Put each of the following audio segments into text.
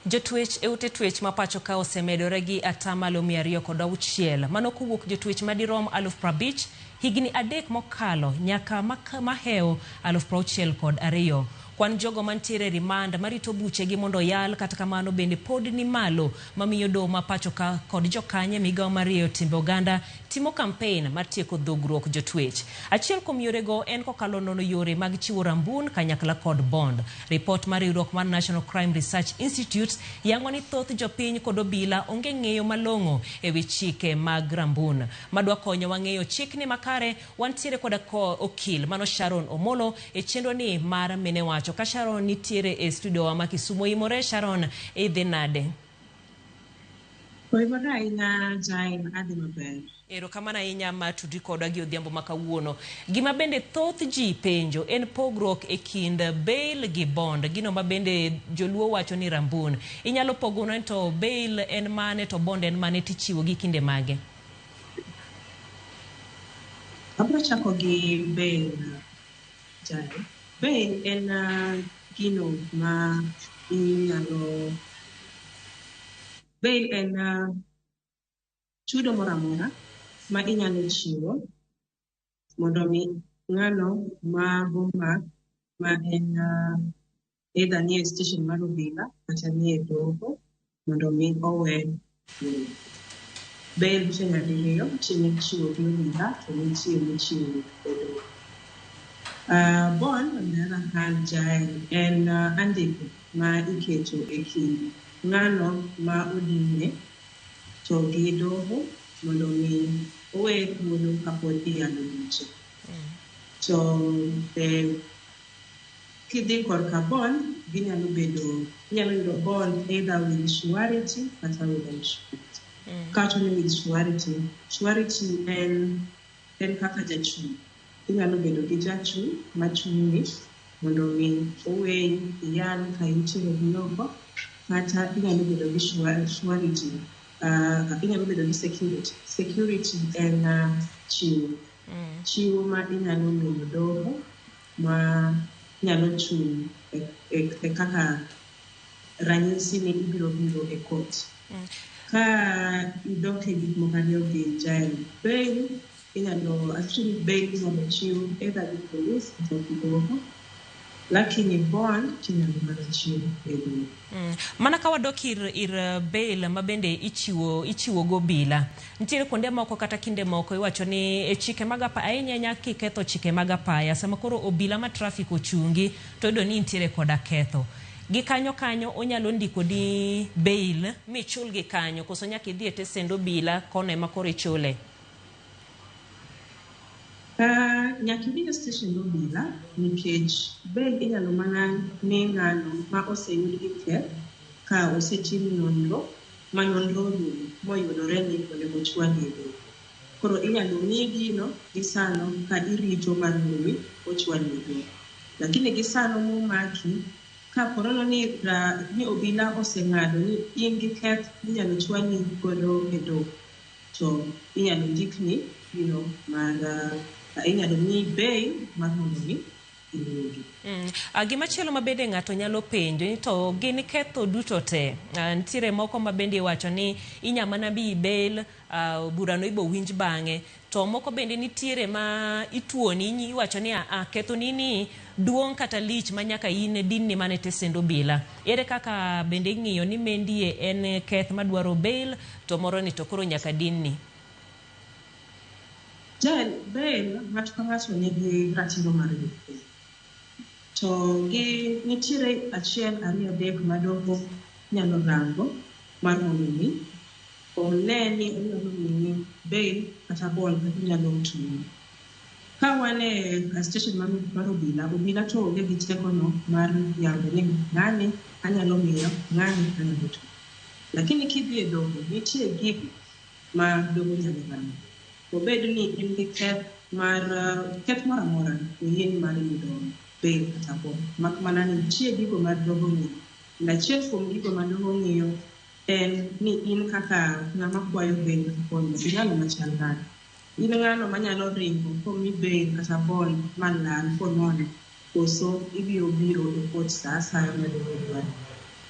Jotwech e ute twech ma pacho ka osemedore gi atamalo 206. Mano kowuok jotwech madirom 50,000 higni 3 mokalo nyaka mahewo 62,000. Kwan jogo mantiere e remand marito buchegi mondo oyal kata kamano bende pod ni malo mamiyo doho ma pacho ka kod jokanye migawo mar rieyo timbe oganda timo kampen mar tieko dhogruok jotwech. Achiel kuom yorego en kokalo nono yore mag chiwo rambun kanyakla kod bond. Ripot mar riwruok mar National Crime Research Institute yango ni thoth jopiny kod obila onge ng'eyo malong'o e wi chike mag rambun. Madwa konyowa ng'eyo chikni makare wantiere koda okil mano Sharon Omolo e chenro ni mar Mine Wacho. Ka Sharon nitiere e studio wa ma Kisumu. Oimore Sharon, idhi nade? Oimore ahinya Jael, adhi maber. Erokamano ahinya mar tudri kodwa gi odhiambo ma kawuono. Gima bende thoth ji penjo en pogruok e kind bail gi bond. Gino ma bende joluo wacho ni rambun. Inyalo pogonwa ni to bail en mane to bond en mane tichiwo gi kinde mage? Abiro chako gi bail, Jael. Bail en gino ma inyalo... Bail en chudo moro amora ma inyalo chiwo mondo mi ng'ano ma bomak ma en either nie station mar obila kata nie doho mondo mi owe. Bail nitie nyadiriyo, nitie michiwo gi obila to nitie michiwo e doho. Bond on the other hand, Jael, en andike ma iketo e kind ng'ano ma odine to gi doho mondo mi owe thuolo kapod iyalo buche. To kidhi korka bond, ginyalo bedo, inyalo yudo bond either with surety kata without surety. Kawacho ni with surety, surety en kaka jachung'. Inyalo bedo gi jachung' machung'ni mondo mi oweyi iyal ka intiere gi oko, kata inyalo bedo gi surety, inyalo bedo gi security. Security en chiwo. Chiwo ma inyalo miyo doho ma nyalo chung' e kaka ranyisi ni ibiro biro e court. Ka idok e gik moko ariyo gi Jael, bail inyalo, actually bail inyalo chiw either gi police kata gi doho, lakini bond tinyalo mana chiw e doho. Mana ka wadok ir bail ma bende ichiwo go obila. Nitiere kuonde moko kata kinde moko iwacho ni e chike mag apaya, ahinya ahinya kiketho chike mag apaya, sama koro obila ma traffic ochungi to iyudo ni intiere koda ketho. Gi kanyo kanyo onyalo ndiko ni bail michul gi kanyo, koso nyaka idhi e tesend obila kono ema koro ichule? Nyaka idhi e station obila nikech bail inyalo mana mi ng'ano ma oseyud gi keth ka osetim nonro ma nonro orumo moyudore ni onego ochwali e doho. Koro inyalo miyi gino gi sano ka irito mar mondo mi ochwali e doho. Lakini gi sano momaki, ka porono ni obila oseng'ado ni in gi keth minyalo chwali godo e doho, to inyalo ndikni gino mar inyalo miyi bail mar mondo mi iwuogi. Gimachielo ma bende ng'ato nyalo penjo ni to gin ketho duto te. Nitiere moko ma bende iwacho ni inya mana miyi bail, burano ibo winj bang'e. To moko bende nitiere ma ituoni, iwacho ni kethoni ni duong' kata lich ma nyaka in dinni mana e tesend obila. Ere kaka bende ing'iyo ni mendie en keth madwaro bail to moro ni to koro nyaka dinni? Jael, bail ng'ato ka ng'ato nigi ratiro mar yudo bail. To gi nitiere achiel ariyo adek ma doho nyalo rango mar mondo mi one ni onyalo miyi bail kata bond kata onyalo tumi. Ka wan e station mar obila, obila to onge gi tekono mar yango ni ng'ani anyalo miyo, ng'ani anyalo tumo. Lakini kidhi e doho, nitie gigo ma doho nyalo rango. Obed ni in gi keth mar keth moro amora oyieni mar yudo bail kata bond. Mak mana ni nitie gigo ma doho ng'iyo. And achiel kuom gigo ma doho ng'iyo en ni in kaka ng'ama kwayo bail kata bond, ing'ano machal nade. In ng'ano manyalo ringo komi bail kata bond malal konono, koso ibiro biro e court sa asaya ma doho dwaro.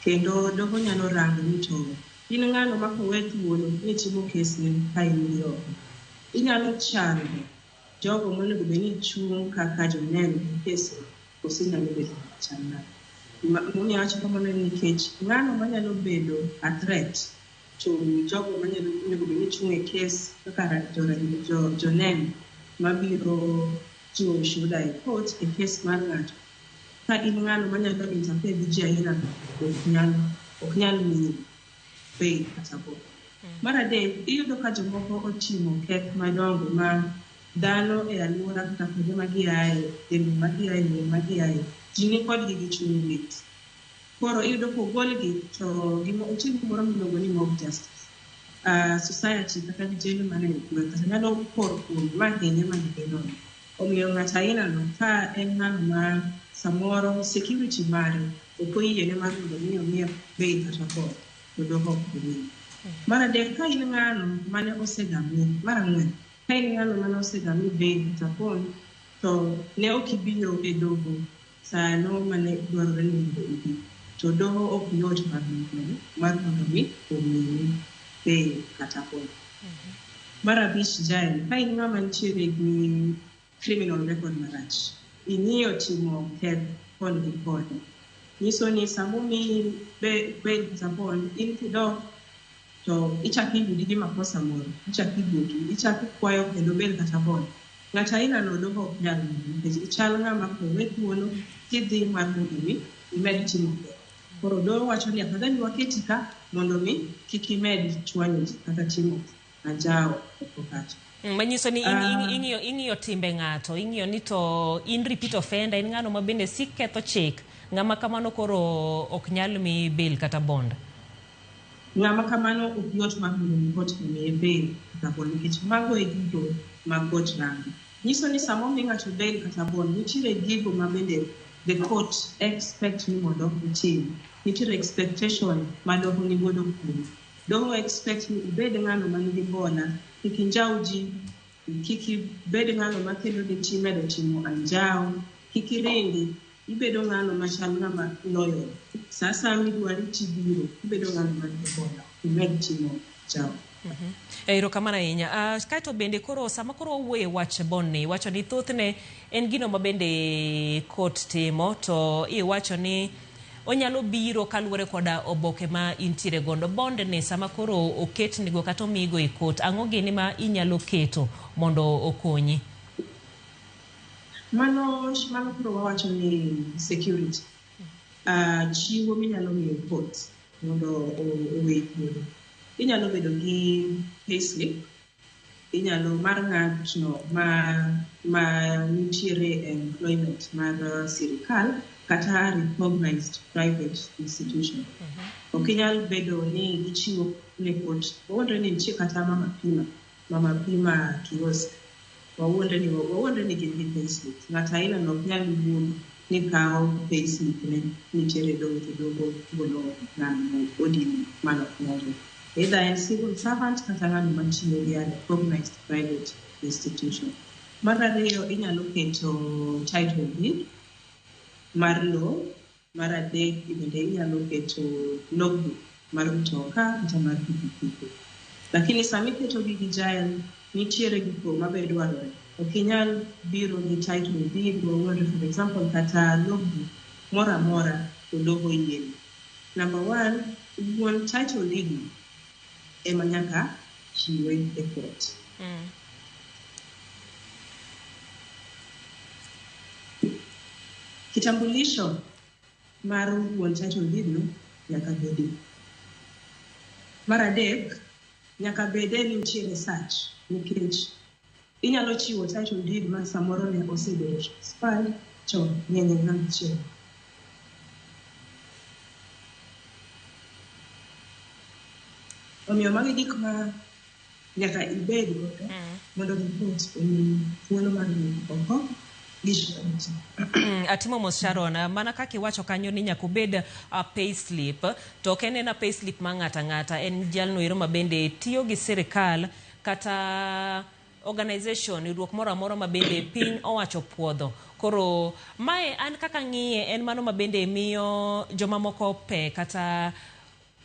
Kendo doho nyalo rango ni to in ng'ano ma kowe thuolo ni timo kes ni ka in gi oko. Inyalo chando jogo monego bed ni chung' kaka joneno e kes no koso inyalo bedo machal nade. Momiyo awacho kamano en nikech ng'ano manyalo bedo a threat to jogo manyalo onego bed ni chung' e kes kaka joneno mabiro chiwo ushuhuda e court e kes mar ng'ato. Ka in ng'ano manyalo interfere gi ji aina no, ok nyal miyi bail kata bond. Mar adek, iyudo ka jomoko otimo keth madongo ma dhano e alwora kata kuonde ma giaye, delni ma giaye, gweng' ma giaye, ji ni kodgi gi chuny lit. Koro iyudo kogolgi to gima nitie gimoro miluongo ni mob justice. Society kata vijende man e gweng' kata nyalo por kuome ma hinye ma nege nono. Omiyo ng'at aina no ka en ng'ano ma samoro security mare ok oyiene mar mondo mi omiye bail kata bond to doho ok bi miye. Mar adek, ka in ng'ano mane osegami, mar ang'wen, ka in ng'ano mane osegami bail kata bond to ne ok ibiro e doho sano mane dwarore ni mondo ibi, to doho ok yot mar mondo mi omiyi bail kata bond. Mar abich, Jael, ka in ng'ama nitiere gi criminal record marach, ing'iyo timo keth koni gi koni, nyiso ni samomiyi bail kata bond, in kidok to ichak iyudi gi makosa moro, ichak iduogi, ichak ikwayo kendo bail kata bond. Ng'at aina no doho ok nyal miyi nikech ichal ng'ama kowe thuolo tidhi mar mondo mi imed timo keth. Koro doho wacho ni afadhali waketi ka mondo mi kik imed chwanyo ji kata timo anjawo oko kacha. Manyiso ni ing'iyo timbe ng'ato, ing'iyo ni to in repeat offender, in ng'ano ma bende sik ketho chik, ng'ama kamano koro ok nyal mi bail kata bond. Ng'ama kamano ok yot mar mondo mi court omiye bail kata bond nikech mago e gigo ma court rango. Nyiso ni sama omi ng'ato bail kata bond, nitiere gigo ma bende the court expect ni mondo otim. Nitiere expectation ma doho nigodo kuomi. Doho expect ni ibed ng'ano manigi mbola, kik injaw ji, kik ibed ng'ano makelo ne ji medo timo anjawo, kik iringi, ibedo ng'ano machal ng'ama loyal. Sa asaya midwari tibiro, ibedo ng'ano man gi mbola, ok imed timo anjawo. Erokamano ahinya. Kaeto bende koro sama koro wawuoyo e wach bond ni, iwacho ni thothne en gino ma bende court timo to iwacho ni onyalo biro kaluwore koda oboke ma intiere godo. Bond ni sama koro oketnigo kata omiyigo e court, ang'o gini ma inyalo keto mondo okonyi? Mano koro wawacho ni security. Chiwo minyalo miyo court mondo oweyi thuolo. Inyalo bedo gi payslip, inyalo mar ng'atno ma nitiere e employment mar sirikal kata recognized private institution. Ok inyal bedo ni ichiwo ne court, wawuondre ni nitie kata mama pima kiosk, wawuondre ni gin gi payslip. Ng'at aina no ok nyal wuok ni kawo payslip ne nitiere e doho to doho golo ng'ano odino mano ok nyalre. Either en civil servant kata ng'ano matiyo gi a recognized private institution. Mar ariyo, inyalo keto title deed mar lowo. Mar adek bende inyalo keto logbook mar mtoka kata mar pikipiki. Lakini sama iketo gigi Jael, nitiere gigo mabe dwarore. Ok inyal biro gi title deed mawuondre for example kata logbook moro amora to doho oyieni. Number one, wuon title deed no ema nyaka chiwe e court. Kitambulisho mar wuon title deed no nyaka bedi. Mar adek, nyaka bede ni nitiere search nikech inyalo chiwo title deed ma samoro ne osebedo transferred to ng'eny e ng'ama chielo. Omiyo magi gik ma nyaka ibed godo mondo mi court omiyi thuolo mar wuok oko gi surety. Atimo mos Sharon, mana kaka iwacho kanyo ni nyaka obed a payslip, to ok en ena payslip mar ng'ata ang'ata, en jalno ero ma bende tiyo gi sirikal kata organization, riwruok moro amora ma bende piny owacho puodho. Koro mae an kaka ng'iye en mano ma bende miyo jomamoko pe kata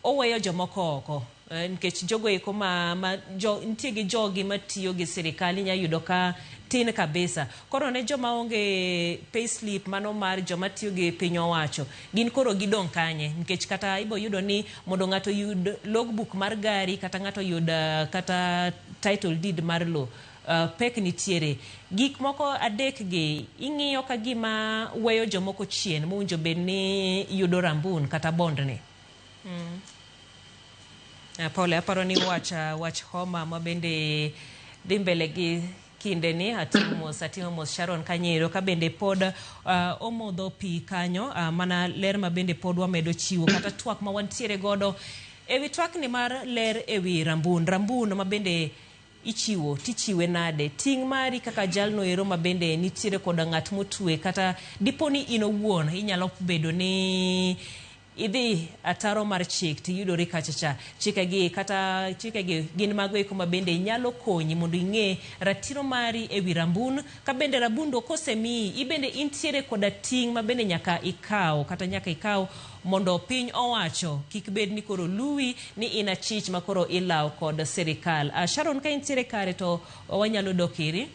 oweyo jomoko oko. Nikech jogo eko ma jo, nitie gi jogi matiyo gi sirikal inya yudo ka tin kabisa. Koro ne joma onge payslip mano mar joma tiyo gi piny owacho, gin koro gidong' kanye? Nikech kata ibo yudo ni mondo ng'ato yud logbook mar gari kata ng'ato yud kata title deed mar lo, pek nitiere. Gik moko adek gi ing'iyo ka gima weyo jomoko chien mowinjo bed ni yudo rambun kata bond ni. Pole, aparo ni wach homa ma bende dhi mbele gi kinde ni. Atimo mos, atimo mos Sharon Kanyero ka bende pod omodho pi kanyo, mana ler ma bende pod wamedo chiwo kata twak ma wantiere godo ewi twakni mar ler ewi rambun. Rambun ma bende ichiwo tichiwe nade, ting' mari kaka jalno ero ma bende nitiere koda ng'at motwe, kata dipo ni in owuon inyalo bedo ni idhi ataro mar chik tiyudori kachacha. Chikegi kata chikegi gin mago eko ma bende nyalo konyi mondo ing'e ratiro mari ewi rambun, ka bende rabundo kosemiyi ibende intiere koda ting' ma bende nyaka ikaw kata nyaka ikaw mondo piny owacho kik bed ni koro luwi ni in achich ma koro ilaw kod sirikal. Sharon, ka intiere kare to wanyalo dok iri.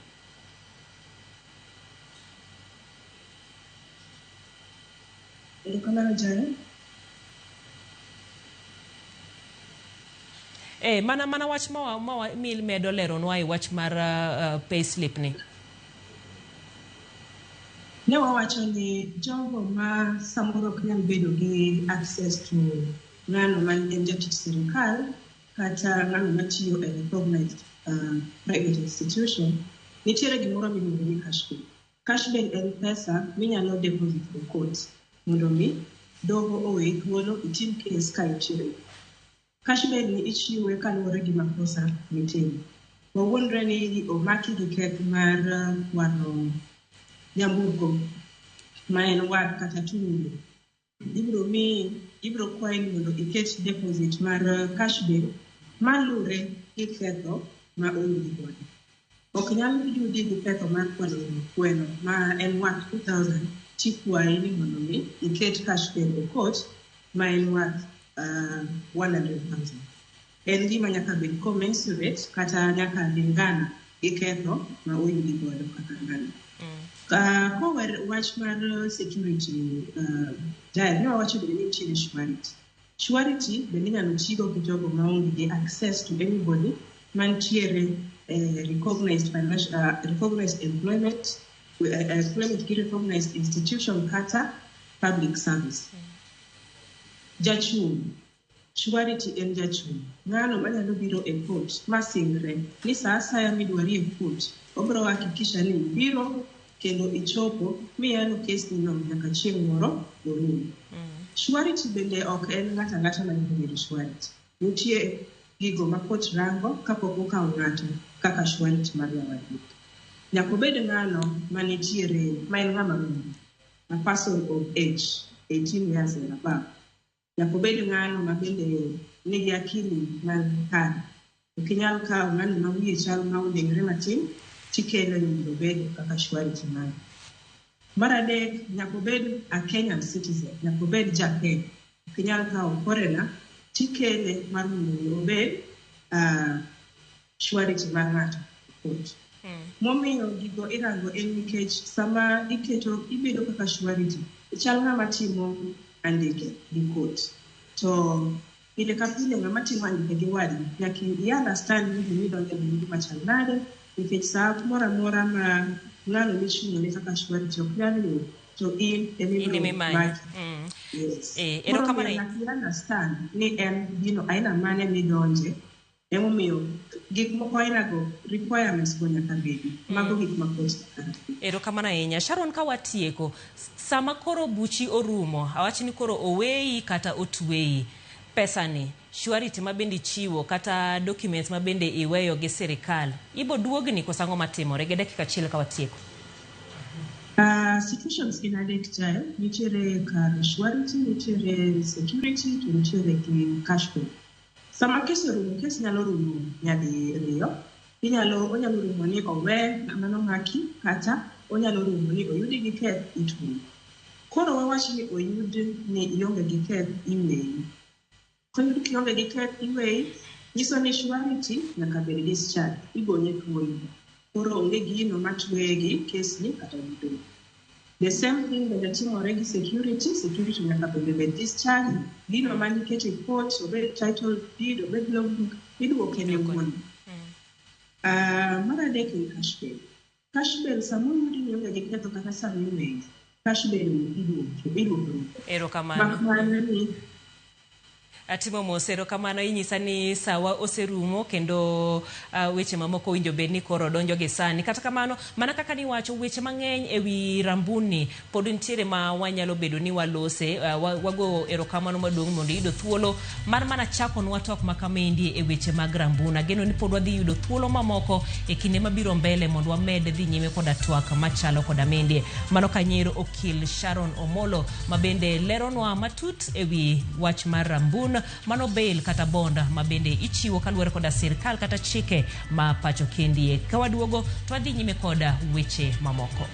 Erokamano, Jael. Mana wach ma medo leronwa e wach mar payslip ni. Ne wawacho ni jogo ma samoro ok nyal bedo gi access to ng'ano ma en jatich sirikal kata ng'ano matiyo e recognized private institution, nitiere gimoro miluongo ni cash bail. Cash bail en pesa minyalo deposit e court mondo mi doho oweyi thuolo itim case ka itiere. Cash bail ni ichiwe kaluwore gi makosa mitimo. Wawuondre ni omaki gi keth mar kwalo nyamburko ma en worth kata 2 million. Ibiro miyi, ibiro kwayi ni mondo iket deposit mar cash bail malure gi ketho ma oyudi godo. Ok nyal yudi gi ketho mar kwalo gweno ma en worth 2000 tikwayi ni mondo mi iket cash bail e court ma en worth 100,000. En gima nyaka bed commensurate kata nyaka lingana gi ketho ma oyudi godo kaka ng'ano. Kower wach mar security, Jael, ne wawacho bende ni nitiere surety. Surety bende inyalo tigo gi jogo maonge gi access to anybody mantiere recognized financial, recognized employment, employment gi recognized institution kata public service. Jachung' surety en jachung'. Ng'ano manyalo biro e court ma singre ni sa asaya midwari e court, obiro hakikisha ni ibiro kendo ichopo miyalo kes ni no nyaka chieng' moro orum. Surety bende ok en ng'ato ang'ata manyalo bedo surety. Nitie gigo ma court rango kapok okawo ng'ato kaka surety mar nyawadgi. Nyaka obed ng'ano manitiere ma en ng'ama miyo, a person of age 18 years and above. Nyaka obed ng'ano ma bende nigi akili man kare. Ok inyal kawo ng'ano ma wiye chal ma odengre matin tikele ni mondo obed kaka surety mari. Mar adek, nyaka obed a Kenyan citizen, nyaka obed ja Kenya. Ok inyal kawo foreigner tikele mar mondo mi obed surety mar ng'ato e court. Momiyo gigo irango en nikech sama iketo ibedo kaka surety, ichal ng'ama timo andike gi court. To pile ka pile ng'ama timo andike gi wadgi nyaka i understand ni gimidonje en gima chal nade, nikech sa moro amora ma ng'ano michung'ne kaka surety ok nyal yudo, to in In emibiro emimanyo. maki. Yes. Eh, Koro erokamano omiyo nyaka i understand ni en gino aina mane midonje. Emomiyo gik moko aina go, requirements go nyaka bedi. Mago gik ma court nyaka rangi. Erokamano ahinya. Sharon, ka watieko, sama koro buchi orumo, awach ni koro oweyi kata otweyi, pesani, surety ma bende ichiwo kata documents ma bende iweyo gi sirikal, ibo duogni koso ang'o matimore? Gi dakika achiel ka watieko. Situations gin adek, Jael. Nitiere kar surety, nitiere security, to nitiere gi cash bail. Sama kes orumo, kes nyalo rumo nyadiriyo. Inyalo onyalo rumo ni owe ng'ama nomaki kata onyalo rumo ni oyudi gi keth itweyi. Koro wawach ni oyud ni ionge gi keth iweyi. Koyud kionge gi keth iweyi, nyiso ni surety nyaka bed discharge, igonye thuolo. Koro onge gino matweye gi kes ni kata gi doho. The same thing bende timore gi security, security nyaka bende bed discharge. Gino maniketo e court, obed title deed, obed logbook, iduoke ne wuon. Mar adek en cash bail. Cash bail sama oyudi ni ionge gi ketho kata sama iweyi, cash bail iduoko iduoko. Erokamano. Mak mana ni Atimo mos, erokamano. Inyisa ni sawa oserumo kendo weche mamoko owinjo bed ni koro donjo gi sani. Kata kamano, mana kaka niwacho, weche mang'eny ewi rambuni pod nitiere ma wanyalo bedo ni walose. Wago erokamano maduong' mondo iyudo thuolo mar mana chakonwa twak ma kamaendi e weche mag rambun. Ageno ni pod wadhi yudo thuolo mamoko e kinde mabiro mbele mondo wamed dhi nyime koda twak machalo koda mendie. Mano kanyero okil Sharon Omolo ma bende leronwa matut ewi wach mar rambun, mano bail kata bond ma bende ichiwo kaluwore koda sirkal kata chike ma pacho kendie. Ka waduogo to wadhi nyime koda weche mamoko.